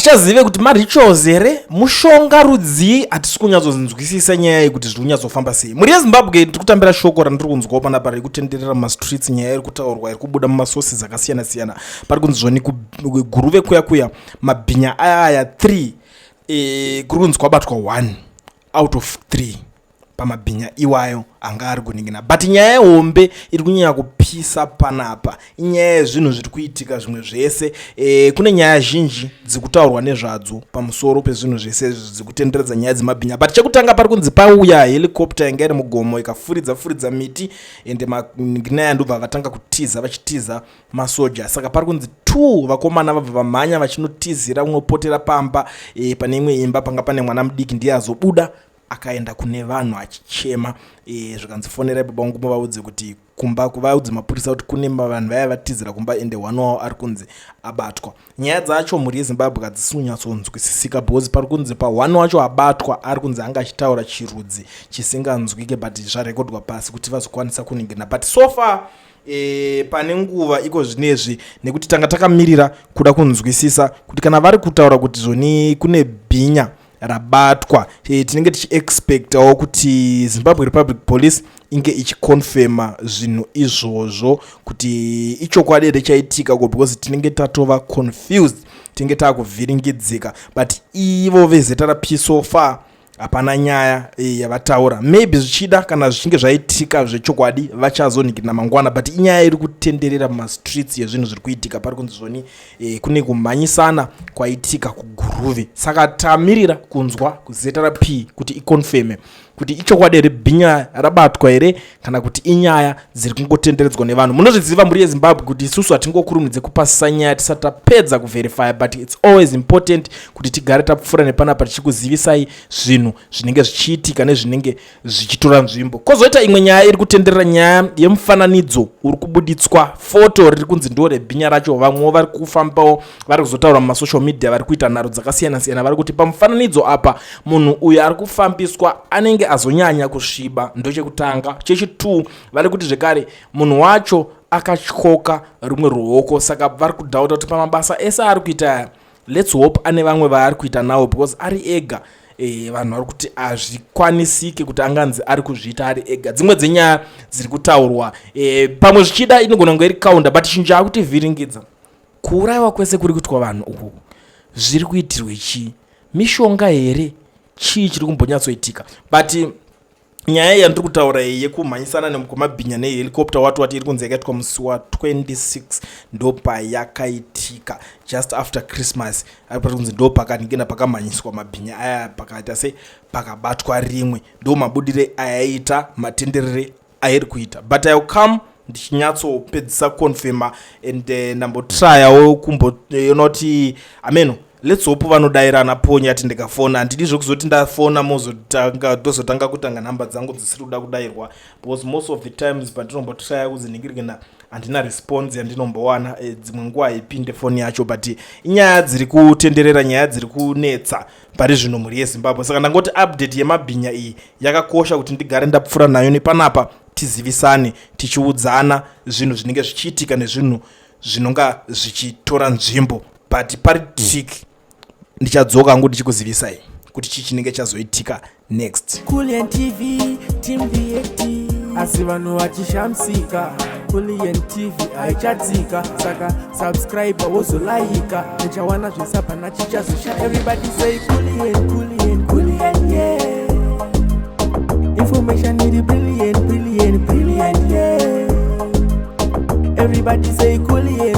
Hatichazive kuti marituals here, mushonga rudzii, hatisi kunyatsonzwisisa nyaya yekuti zviri kunyatsofamba sei. Mhuri yeZimbabwe, ndiri kutambira shoko randiri kunzwawo panapa riri kutenderera mumastreets, nyaya iri kutaurwa iri kubuda mumasources akasiyana siyana. Pari kunzi zvoni kuGuruve kuya kuya mabhinya aya aya 3, kuri kunzi kwabatwa 1 out of 3 pamabhinya iwayo anga ari kuningina. But nyaya yehombe iri kunyanya kupisa panapa inyaya yezvinhu zviri kuitika zvimwe zvese. Kune nyaya zhinji dzikutaurwa nezvadzo pamusoro pezvinhu zvese izvi dzikutenderedza nyaya dzemabhinya. But chekutanga, pari kunzi pauya helicopter yanga iri mugomo, ikafuridza furidza miti, ende manginaya ndobva vatanga kutiza, vachitiza masoja. Saka pari kunzi two vakomana vabva vamhanya vachinotizira kunopotera pamba, pane imwe imba panga pane mwana mudiki, ndiye azobuda akaenda kune vanhu achichema. Zvikanzi fonerai baba vangu muvaudze kuti kumba, kuvaudze mapurisa kuti kune vanhu vaya vatizira kumba, ende one wavo ari kunzi abatwa. Nyaya dzacho, mhuri yeZimbabwe, hadzisi kunyatsonzwisisika because pari kunzi paone wacho abatwa ari kunzi anga achitaura chirudzi chisinganzwike, but zvarekodwa pasi kuti vazokwanisa kuningirina. But so far, pane nguva iko zvinezvi, nekuti tanga takamirira kuda kunzwisisa kuti kana vari kutaura kuti zvoni kune bhinya rabatwa, tinenge tichiexpectawo kuti Zimbabwe Republic Police inge ichiconfirma zvinhu izvozvo kuti ichokwadi here chaitika ko, because tinenge tatova confused, tinenge taakuvhiringidzika. But ivo veZRP so far hapana nyaya yavataura. Maybe zvichida kana zvichinge zvaitika zvechokwadi vachazonhikirina mangwana, but inyaya iri kutenderera mumastreets yezvinhu zviri kuitika. Pari kunzi zvoni kune kumhanyisana kwaitika kuGuruve, saka tamirira kunzwa kuZRP kuti iconfirme kuti ichokwadi here, bhinya rabatwa here, kana kuti inyaya dziri kungotenderedzwa nevanhu. Munozviziva, mhuri yeZimbabwe, kuti isusu hatingokurumidze kupasisa nyaya tisati tapedza kuverifya, but it's always important kuti tigare tapfuura nepanapa tichikuzivisai zvinhu zvinenge zvichiitika nezvinenge zvichitora nzvimbo. Kwozoita imwe nyaya iri kutenderera, nyaya yemufananidzo uri kubuditswa, foto riri kunzi ndo rebhinya racho. Vamwewo vari kufambawo, vari kuzotaura mumasocial media, vari kuita nharo dzakasiyana-siyana, vari kuti pamufananidzo apa munhu uyu ari kufambiswa anenge azonyanya kusviba, ndochekutanga. Chechi2, vari kuti zvekare munhu wacho akatyoka rumwe ruoko, saka vari kudoubta kuti pamabasa ese ari kuita aya, let's hope ane vamwe vaari kuita navo, because ari ega, vanhu vari kuti hazvikwanisike kuti anganzi ari kuzviita ari ega. Dzimwe dzenyaya dziri kutaurwa, pamwe zvichida inogona kunge iri counter, but chinhu chaakutivhiringidza, kuurayiwa kwese kuri kuitwa vanhu uku zviri kuitirwe chii? Mishonga here? Chii chiri kumbonyatsoitika? But nyaya yandiri kutaura iyi yekumhanyisana nekumabhinya nehelicopter wati wati iri kunzi yakaitwa musi wa26, ndopayakaitika, just after Christmas. Ari pari kunzi ndo pakaningina pakamhanyiswa mabhinya aya, pakaita se pakabatwa rimwe. Ndo mabudire ayaita, matenderere airi kuita. But I will come ndichinyatsopedzisa confirma and ndambotryawo kumboona kuti ameno, let's hope vanodayirana ponya ati ndikafona. Handidi zvekuzoti ndafona mozotanga tozotanga kutanga nhamba dzangu dzisiri kuda kudayirwa, because most of the times pandinombotraya kuzinhingirikina handina response yandinombowana. Dzimwe nguva haipinde foni yacho, but inyaya dziri kutenderera, nyaya dziri kunetsa pari zvino, mhuri yeZimbabwe. Saka ndangoti update yemabhinya iyi yakakosha kuti ndigare ndapfuura nayo nepanapa, tizivisane, tichiudzana zvinhu zvinenge zvichiitika nezvinhu zvinonga zvichitora nzvimbo. But pari trick, ndichadzoka hangu ndichikuzivisai kuti chii chinenge chazoitika next. Kulian TV, Team VAT. Asi vanhu vachishamisika, Kulian TV haichatsika, saka subscribe wozolaika, uchawana zvese, hapana chichazosha. Everybody say Kulian, Kulian, Kulian, yeah. Information iri brilliant, brilliant, brilliant, yeah. Everybody say Kulian.